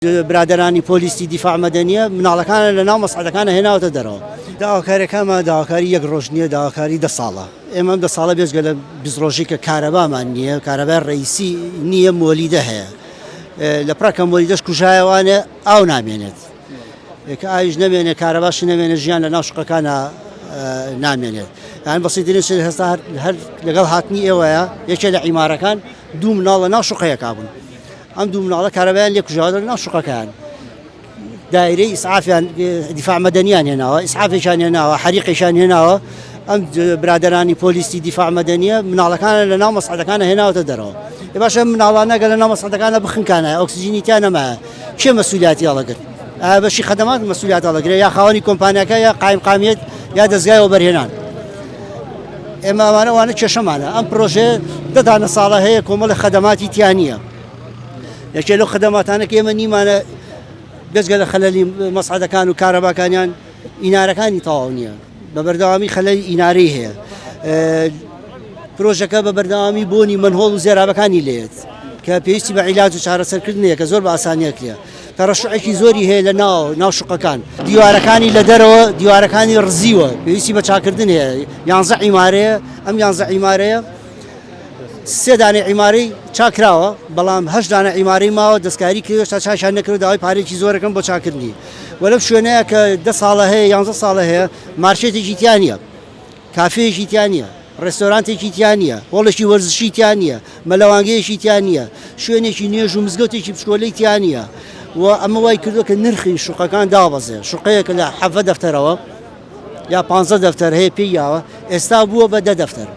برادەرانی پۆلیسی دیفاع مەدەنیە مناڵەکانە لە ناو مەسعەدەکانە هێناوەتە دەرەوە. داواکاریەکانمان داواکاری یەک ڕۆژ نییە داواکاری دە ساڵە ئێمە ئەم دە ساڵە بێجگە لە 20 ڕۆژی کە کارەبامان نییە کارەبای ڕئیسی نییە مۆلیدە هەیە لە پڕە کە مۆلیدەش کوژایەوانێ ئاو نامێنێت کە ئاویش نەمێنێت کارەباش نەمێنێت ژیان لە ناو شقەکانە نامێنێت یان بەسیترین شت هەستا هەر لەگەڵ هاتنی ئێوەیە یەکێ لە عیمارەکان دوو مناڵ لە ناو شقەیەکا بوون ئەم دوو مناڵە کارەبایان لێ کوژاوە لە ناو شوقەکەیان دایرەی ئیسعافیان دیفاع مەدەنیان هێناوە ئیسعافێکیان هێناوە حەریقێکیان هێناوە ئەم برادرانی پۆلیسی دیفاع مەدەنیە مناڵەکان لە ناو مەسعدەکانە هێناوەتە دەرەوە باشە مناڵانە گە لە ناو مەسعدەکانە بخنکانە ئۆکسجینی تیا نەمایە کێ مەسولیاتی هەڵەگرت بەشی خەدەمات مەسولیات هەڵەگرێ یا خاوەنی کۆمپانیاکە یا قایمقامیت یا دەزگای وەبەرهێنان ئێمە ئەوانە وانە کێشەمانە ئەم پرۆژێ دەدانە ساڵە هەیە کۆمەڵە خەدەماتی تیا نییە یەکێ لەو خەدەماتانە کە ئێمە نیمانە بێجگە لە خەلەلی مەسعدەکان و کارەباکانیان ئینارەکانی تەواو نییە بە بەردەوامی خەلەلی ئینارەی هەیە پرۆژەکە بە بەردەوامی بۆنی مەنهۆڵ و زێرابەکانی لێت کە پێویستی بە عیلاج و چارەسەرکردنەیە کە زۆر بە ئاسانیەکرێ تەڕەشوعێکی زۆری هەیە لە ناو ناو شوقەکان دیوارەکانی لە دەرەوە دیوارەکانی ڕزیوە پێویستی بە چاکردن هەیە یانزە عیمارەیە ئەم یانزە عیمارەیە سێ دانە عیمارەی چاکراوە بەڵام هەشت دانە عیمارەی ماوە دەستکاری کرێ هێشتا چاکیان نەکرد داوای پارێکی زۆرەکەم بۆ چاکردنی وە لەم شوێنەیە کە دە ساڵە هەیە یانزە ساڵە هەیە مارکێتێکی تیا نییە کافێیەکی تیا نییە، ڕێستۆرانتێکی تیا نییە، هۆڵێکی وەرزشی تیا نییە، مەلەوانگەیەکی تیا نییە، شوێنێکی نوێژ و مزگەوتێکی بچکۆلەی تیا نییە و ئەمە وای کردووە کە نرخی شوقەکان دابەزێ. شوقەیەک لە 17 دەفتەرەوە یا 15 دەفتەر هەیە پێی یاوە، ئێستا بووە بە دە دەفتەر.